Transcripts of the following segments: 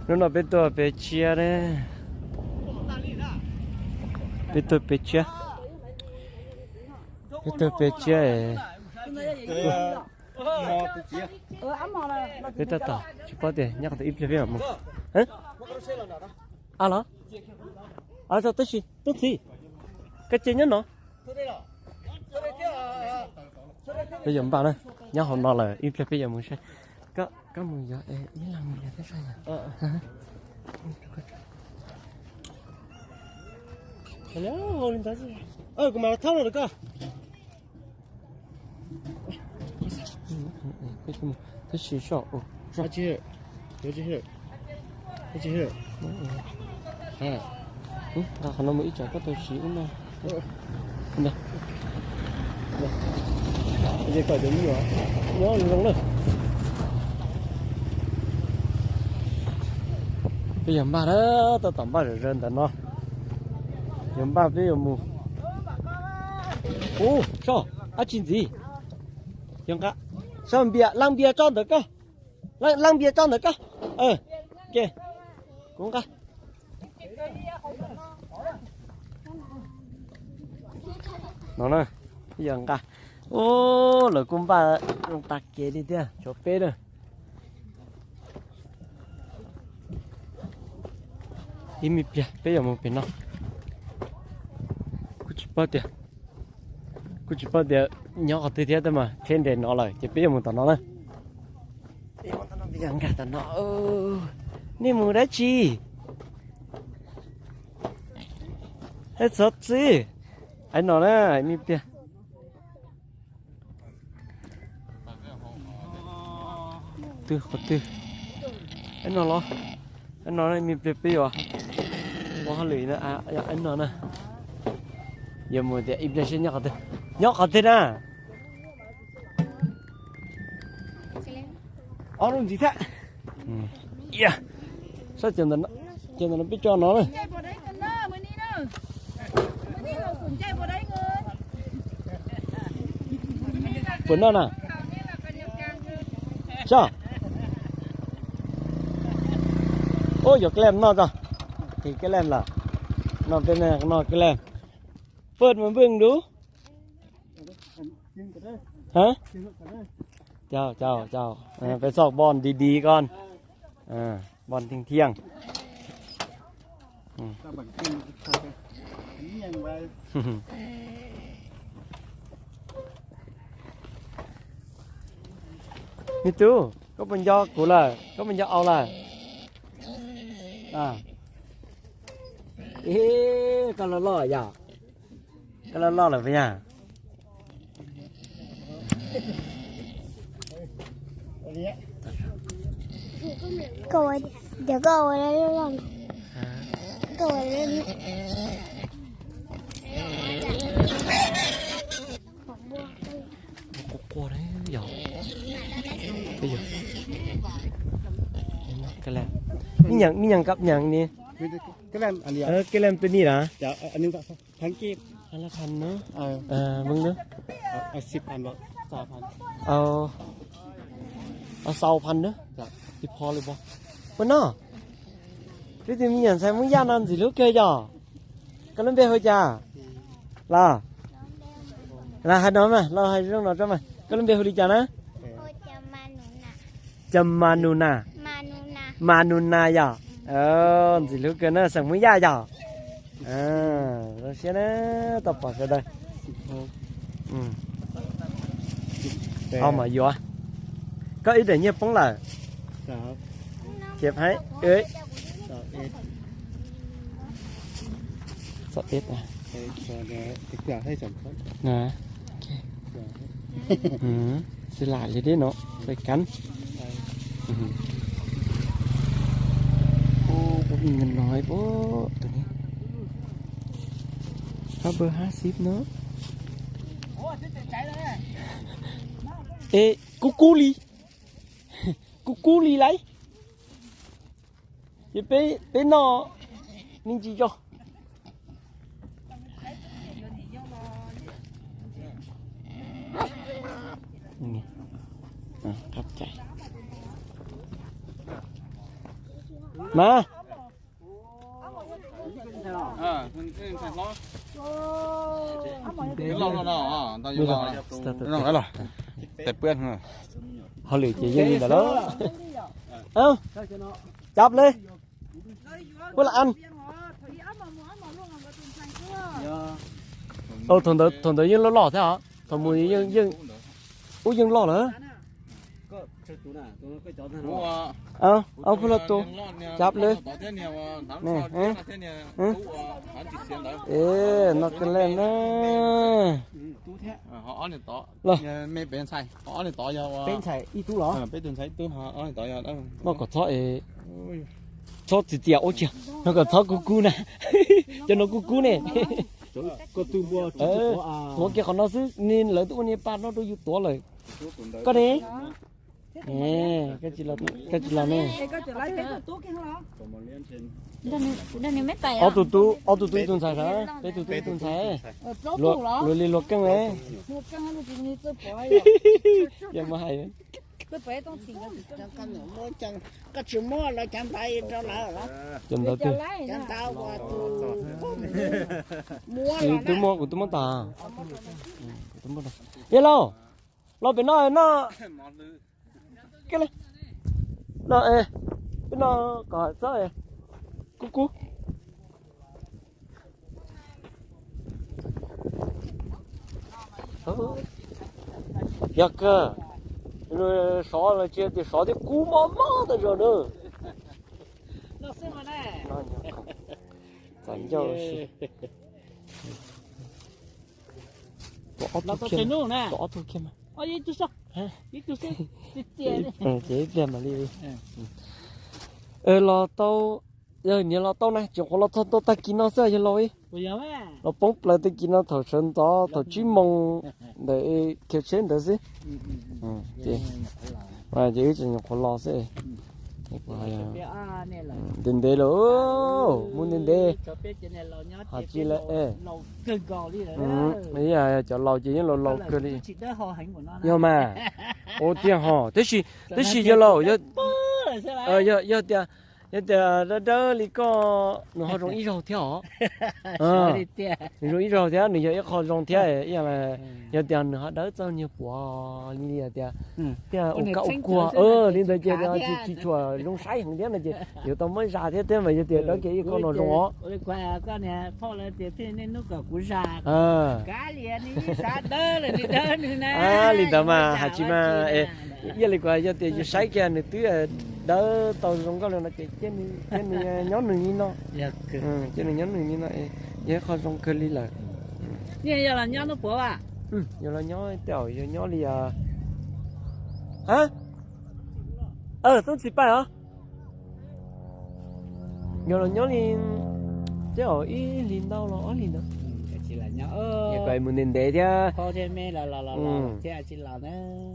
Hnub no peb tuaj peb tshiab ne. Peb tuaj peb tshiab. Peb tuaj peb tshiab. Peb tab tom tsis paub tias nyob qhov twg, ib pliag peb mam mus. A los? Tab sis tub txib, koj cia nyob no. Peb yuav npaj na, nyob hauv no lawm ib pliag peb yuav mus saib. Koj mus yov ib leeg mus yov thiab saib. Kuv mam thauj los rau koj. Tab sis so, nqa qhov no mus ib tsam koj tau siv ub no. Nyob zoo na. Peb yuav npaj na, tab tom npaj zom zaws ntawm no. Yuav npaj peb yuav mus. Ub, so, dab tsi ntxiv? Yog nqa, so npias, leej npias tso ntawm koj. Leej npias tso ntawm koj. Ke, kuv nqa. No na, yog nqa. Ub, lawv kuj npaj zoo tag kev li thiab, tshuav peb na. Ib me pliag peb yuav mus pem no. Kuj tsis paub tias, kuj tsis paub tias nyob qhov twg thiab tab mas thiab nres no lawm ces peb yuav mus tom no na. Peb yuav nkag tom no. Nej mus dab tsi? Txhob txwv. Ib no na, ib me pliag. Twg qhov twg? Ib no los? Ib no ib me pliag peb yuav ua hauj lwm no, ib no na. Yuav mus tias ib pliag seb nyob qhov twg. Nyob qhov twg na? Ob lub ntxiv thiab. Sab ces ntawm no peb tso no na. Puas noj na? Sab. Ub, yuav kab lem noj tso. Kab lem lawm. Noj peb noj kab lem. Pawg mus npwj dub. Caug, caug, caug. Peb txoj npoj di di koj. Npoj thiaj thiaj. Me tub, koj puas nco kuv lawm? Koj puas nco au lawm? Koj loj loj yom? Koj loj loj lawm puas yog? Koj ua, koj ua loj loj, koj ua loj. Quaj quaj yog. Me nyuam, me nyuam kab nyam ni. Kab lem peb ni lawm. Peb laj phan na. Xaus phan na. Tsis pho li pog. Ua no, peb tus me nyuam ntxhais Hmoob Yaj no ntxim hlub kawg yog. Koj lub npe hu cas? Los, los hais no mas, los hais zoo no tso mas. Koj lub npe hu li cas na? Cas Mas Nus Nas. Mas Nus Nas yog. Ntxim hlub kawg na, xeem Hmoob Yaj yog. Zoo siab na, tau pom sawv daws. Ho mas yuav. Koj ib daim nyiaj poob lawm. Khiav phaib. Xav ib, xav ib na. Xav lam li deb no, xav kab. Ub, tus no, tus no hab npawg hab xib no. Es kub kub li, kub kub li lauj. Ces peb noj me ntsis zog. Qab cai. Mas, hauj lwm ces yeej li ntawd lauj. Cab li. Kuj lam ăn. Thaum ntawd yeej loj loj thiab os, thaum mus ub yeej loj lawm. Phooj Hlwb tus, cab li. Noj kawg li na. Los, noj kom txhob es, txhob txias txias ua tsis, noj kom txhob kub kub na. Cov no kub kub ne. Tuav kiag qhov no xwb, lawv twb ua niag paj no rau yus tuav lawm. Koj ne? Koj tsis los ne. Ob tug tub, ob tug tub ib tug ntxhais sav, peb tug tub ib tug ntxhais. Luag li luag keej li. Yog muab hais, koj tsis muab lawv cov ntawd rau lawv los? Cov ntawd twg? Kuv twb muab, kuv twb muab tag. Yog lauj, los pem no noj. Peb noj kom txhob kub kub. Yog kawg, sov los tsis tias sov thiab kub mob mob tas zog na. Txav ncauj. Tus ob tug kiag, tus ob tug kiag mas. Ces ib pliag mam li. Los tau, yog niaj los tau na, tseem qhuav los txog tau tag kis no xwb yog laus. Los poob plaws tag kis no thaum sawv ntxov thaum tsib moos ntawm khiav tsheb ntawd xwb. Ces wb tseem nyuam qhuav los xwb. Ntev ntev lawm, mus ntev ntev. Hais tsis lawm, cov laus ces yeej laus laus kawg li. Yog mas, ua tiag ho, tab sis, tab sis yog laus, yog tias, yog tias dawb dawb li koj nws ho zoo ib zaug thiab os. Nws zoo ib zaug thiab, nws yog ib qho zoo thiab, yog tias nws ho dawb txog niag puav li tias, tias ua kab ua kuag li ntawd ces tsis tshua zoo saib heev thiab no ces yuav tau muab zas thiab thiab mas yog tias dawb kiag ib qho no zoo os. Li ntawd mas hais tsis mas, ib yam li kuv yog tias yus saib kiag nws twb dawb tau zoo nkauj li no ces cia nws nyob nws li no. Cia nws nyob nws li no, yog ib qho zoo kawg li lawm. Yog los nyob tej zaum yog nyob li, tub txiv paj os. Yog los nyob li tej zaum ib hlis ntau los ob hlis ntawd. Mus ntev ntev thiab,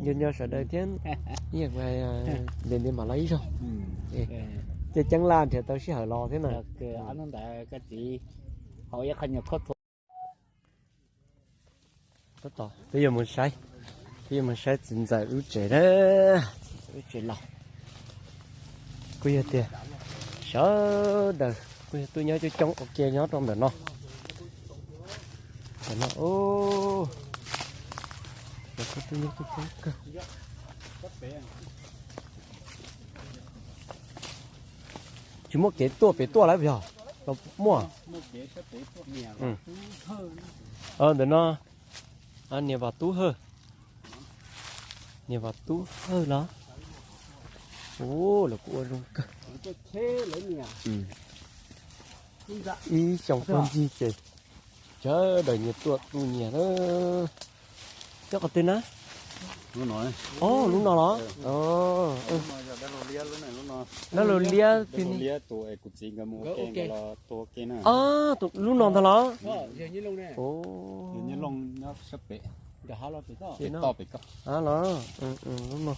yog nco sawv daws thiab, ntev ntev mam los ib zaug. Ces ceeb laj nrhiav tau sij hawm los thiab na. Tab tom peb yuav mus saib, peb yuav mus saib txiv ntxawm lub tsev na, txiv ntxawm lub tsev laus. Kuj yog tias sawv daws kuj yog tuaj nyob coob coob ua ke nyob rau ntawm no. Ntawm no, kuj tuaj nyob coob coob kawg. Tsis muaj kev tuaj pem tuaj lawm yog los muaj. Ntawm no, niam Vam Tub Hawj, niam Vam Tub Hawj los. Ua lawv kuj ua zoo kawg. Ib xyoos pawg ncig ces sawv daws nyias tuaj tu nyias na. Cov qhov twg na? Lub no los? Dab laug liab twg ne? Lub no ntag los? Lub no.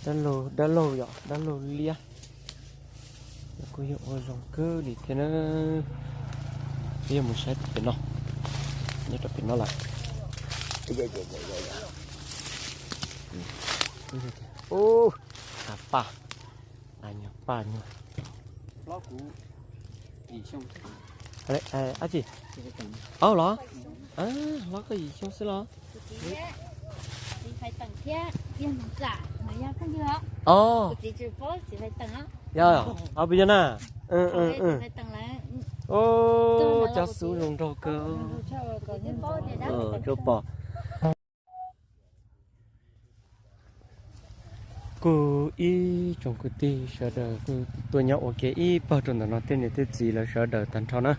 Dab laug, dab laug yom, dab laug liab. Kuj yog ua zoo kawg li thiab na. Peb yuav mus saib pem no, nyob rau pem no lawm. Ub, hav pas. Paj nyuag. Ab tsi, au los, hlob koj yim xyoo xwb los? Os, puas yog na? Cov xub zoo nraug kawg. Rau pom. Kuj ib tsoom kwv tij sawv daws kuj tuaj nyob ua ke ib pawg rau ntawm no, tej niam tej txiv lawv sawv daws tag nrho na.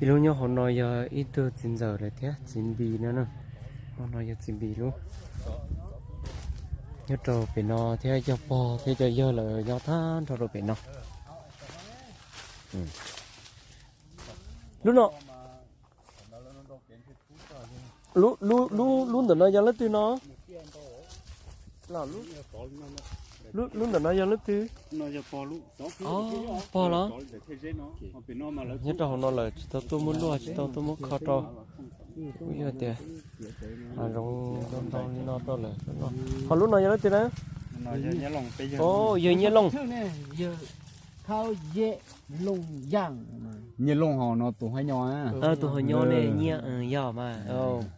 Ib lub nyob hauv no yog ib tug txiv ntxawm lawm thiab txiv npis no na. Hauv no yog txiv npis lub. Nyob rau pem no thiab cov pog thiab cov yawg lawv nyob tag nrho rau pem no. Lub no, lub ntawm no yog leej twg no? Lub ntawm no yog leej twg? Pog los? Nyob rau hauv no lawm, tsis tau tuaj muab luaj, tsis tau tuaj muab kho rau. Kuj yog tias zoov ntau li no rau lawm. Ho lub no yog leej twg na? Yawg Nyiaj Looj. Nyiaj Looj ho no tus ho nyo, tus ho nyo ne, Nyiaj yog mas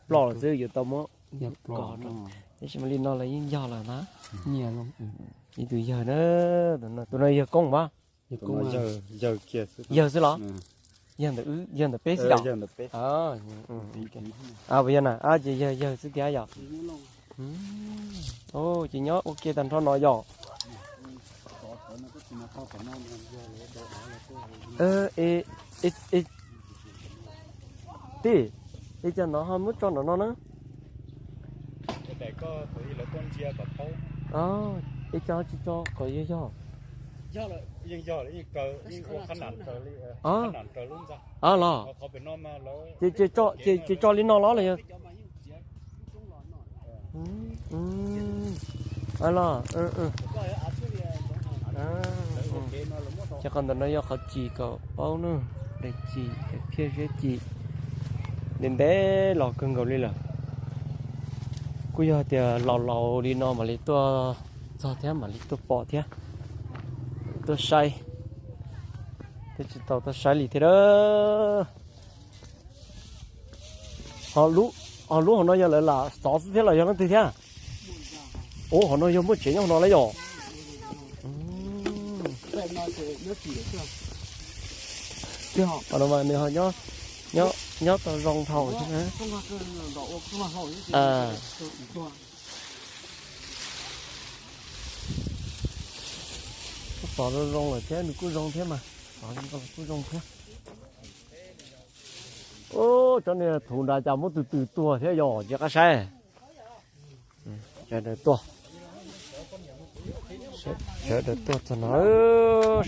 ploj lawm xwb yuav tau muab kho rau. Tab sis mas li no lawv yeej yog lawm na. Ib tug yawg na, tus no yawg koob mas. Yawg xwb los? Yawg ntawm peb xwb yog? Puas yog na, ces yawg yawg xwb thiab yog? Ces nyob ua ke tag nrho no yog? Tij, es cas no ho muab tso nram no na? Es cas tsis tso kom yog yog? Los, ces tso li no los los yog? Los, ces qhov ntawm no yog qhov cim kom paub na, daim cim, phiaj zeb cim, ntev ntev los kawg nkaus li lawm. Kuj yog tias laus laus li no mam li tuaj txog thiab mam li tuaj pom thiab, tuaj saib, twb tsis tau tuaj saib li thiab. Ho lub hauv no yog lawv lam xov xwb thiab los yog leej twg thiab? Ua hauv no yog muaj tsev nyob hauv no lawm yom? Nyob tau zoo dhau thiab na. Kuj pom zoo zoo lawm thiab, nws kuj zoo thiab mas. Pom zoo kuj zoo thiab. Ub, cov niag thuv nrad cas muab tw tw tuag thiab yog, cia qab saib. Sawv daws tuaj, sawv daws tuaj txog no,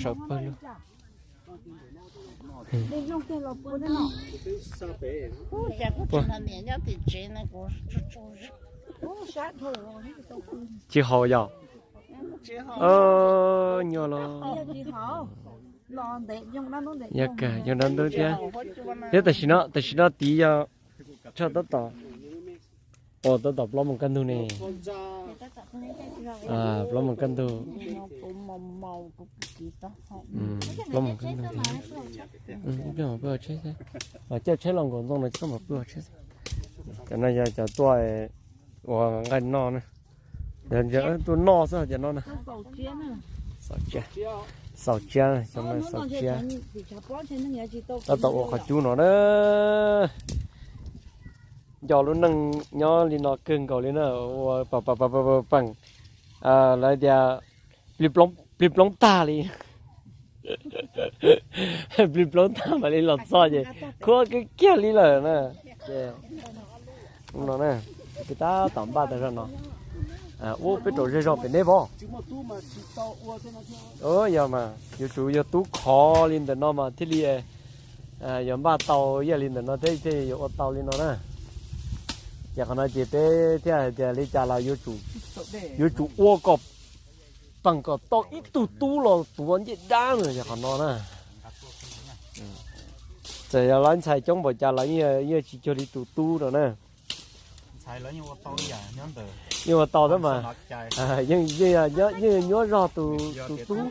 sawv pawg lug. Tsis haus yog? Nyuaj los. Yog kawg, yog dab ntub thiab. Thiab tam sim no, tam sim no tid yog tshuav tab tom, ua tab tom plaub moos kaj ntug ne. Plaub moos kaj ntug. Plaub moos kaj ntug. Ib pliag mam pw ua tsheb xwb. Caij tsheb los nkaum ntxoo no ces koj mam pw ua tsheb xwb. Cov no yog cov tuaj ua nqaij noj na. Yog tuaj noj xwb cov no na. Xaus tsiab, xaus tsiab, cov no xaus tsiab. Tab tom ua qhov cub no na. Nco lub neej nyob li no kawg nkaus li na, ua pa pa pa pa peem, lawv tias plig ploov tag li. Plig ploov tag mam li los txog ces khuab kiag kiag li lawm na. Ces no na, peb tab tom npaj tag zog no. Ub, peb rau zej zog pem neb vov. Yog mas yuav tsum yog tub khov li ntawm no mas thiaj li yuav npaj tau ib yam li ntawm no thiab thiaj yuav ua tau li no na. Ces qhov no ces peb thiaj hais tias li cas los yuav tsum ua kom peem kom tau ib tug tub los tuav ncej dab no yog qhov no na. Txawm yog lawv ntxhais coob npaum cas los yeej tsis cuag li tus tub no na. Yeej ua tau tab mas. Yeej, yeej nyuaj zog tus tub.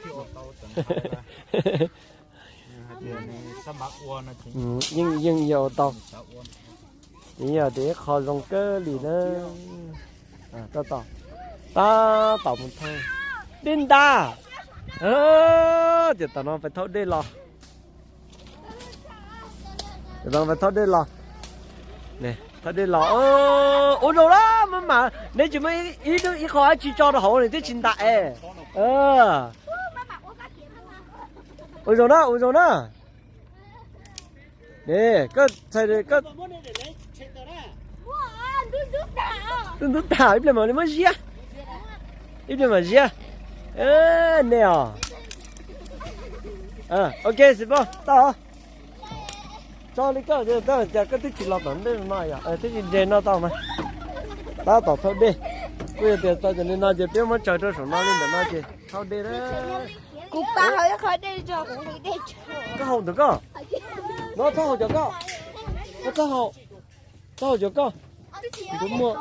Yeej, yeej yog ua tau. Yog tias ib qho zoo kawg li na. Tab tom, tab tom mus thauj dej ntag. Ces tom no pais thauj dej los. Tom no pais thauj dej los. Thauj dej los. Ua zoo lawm maj mam, neb tsis muaj ib qho dab tsi tso rau hauv ne thiab tsis ntam es. Ua zoo na, ua zoo na. Ne, koj txhais, koj ntub ntub tag, ib pliag mam li muab ziab. Ib pliag mam ziab. Ne os. Ok, xi poj tau. Tso li koj, cas koj twb tsis los tom ntej no yom, twb tsis nres no tau mas. Tab tom thauj dej. Kuj yog tias tau cov li no ces peb muab tsaws rau saum no li ntawm no ces thauj dej. Kuv pab haus ib qho dej tso, kuv nqhis dej tso. Koj haus ntawm koj. No txhob haus cov koj. Koj txhob haus. Txhob haus cov koj. Kuv muaj.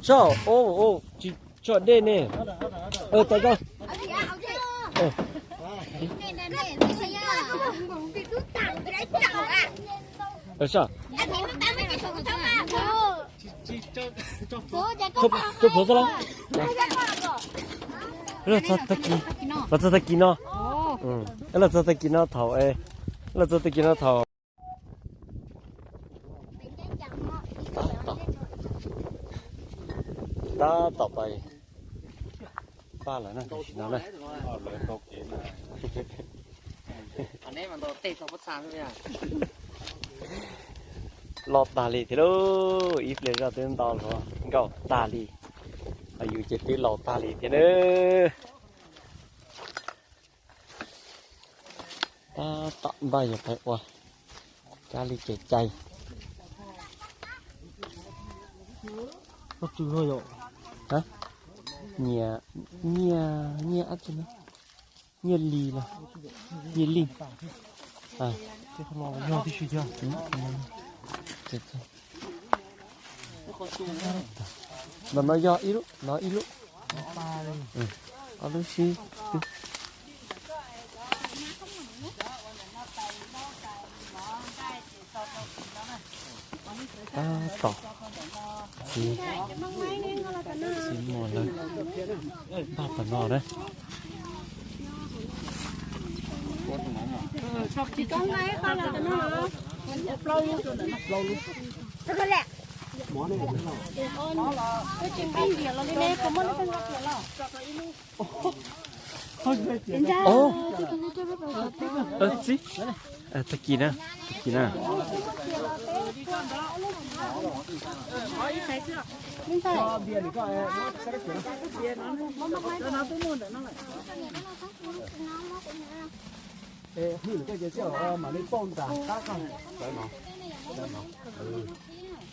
Tso, tsis tso dej ne. Tau koj. Tso plhuav xwb los? Los txog tag kis no. Los txog tag kis no thaum, los txog tag kis no thaum. Tab tom pais paj lawm na, tam sim no na. Los tag li thiab lauj, ib pliag zoj twb nto hluav nkauj tag li, ho yus ces twb laus tag li thiab nawb. Tab tom npaj yuav pais ua kab li kev cai. Nyiaj, nyiaj, nyiaj ab tsi na, nyiaj li los, nyiaj li. Ntawm no yog ib lub, no ib lub, ob lub sib. Tab tom txiv, txiv muag lawv npaj tom no na. Txiv, tag kis na, tag kis na.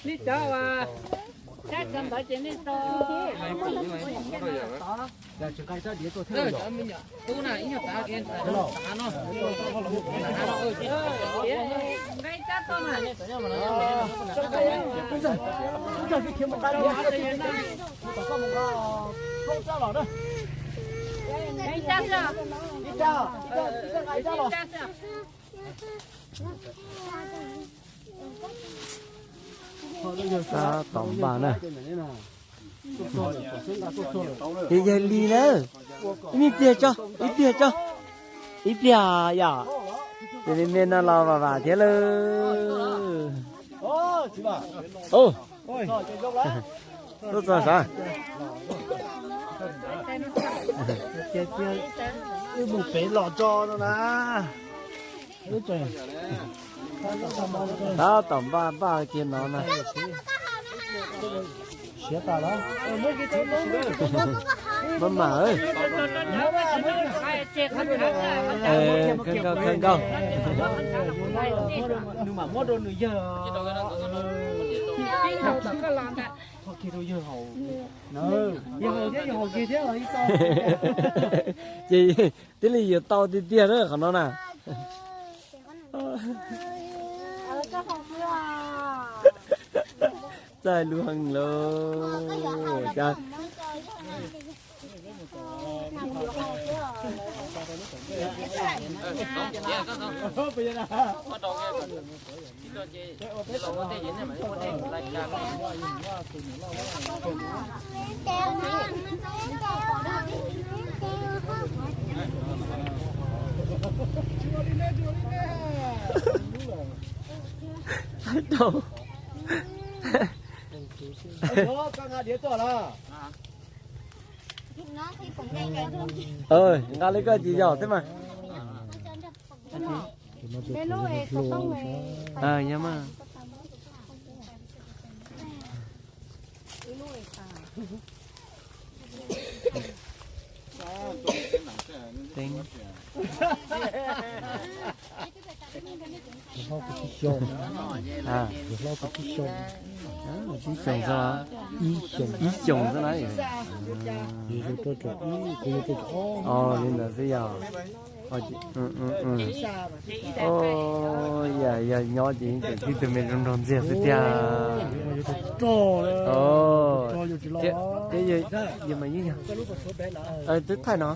Li cov uas sab cov ntawd ces nej tso. Tub na ib nyuag tav tav no. Nqa ib tsab tau na. Nqa ib tsab xwb. Ib tsab xwb. Tab tom npaj na. Ces yawg li na. Ib pliag tso, ib pliag tso. Ib pliag yom. Ces me me no los vam vam thiab lauj. Tuaj txog sav. Wb mus pem los tso no na. Tab tom npaj npaj kiag no na. Siav tas lawm. Maj mam. Kawg nkaus, kawg nkaus. Nws mam muab rau nws yawg. Yawg haus thiab, yawg haus kiag thiab los ib tau. Ces thiaj li yuav tau tiag tiag na qhov no na. Txaij lug heev lauj. Cas Nqa li koj tsis yog thiab mas. Yog mas. Teeb. Hlob kuv tib xyoo. Hlob kuv tib xyoo. Tib xyoo xwb. Ib xyoo xwb na. Yus yug rau caum ib, kuv yug rau caum ob. Li ntawd xwb yog. Yog nyob ces tib tug me zoo nraug ntxiag xwb tiag. Thiab yog mas yeej yog. Twb thaij no.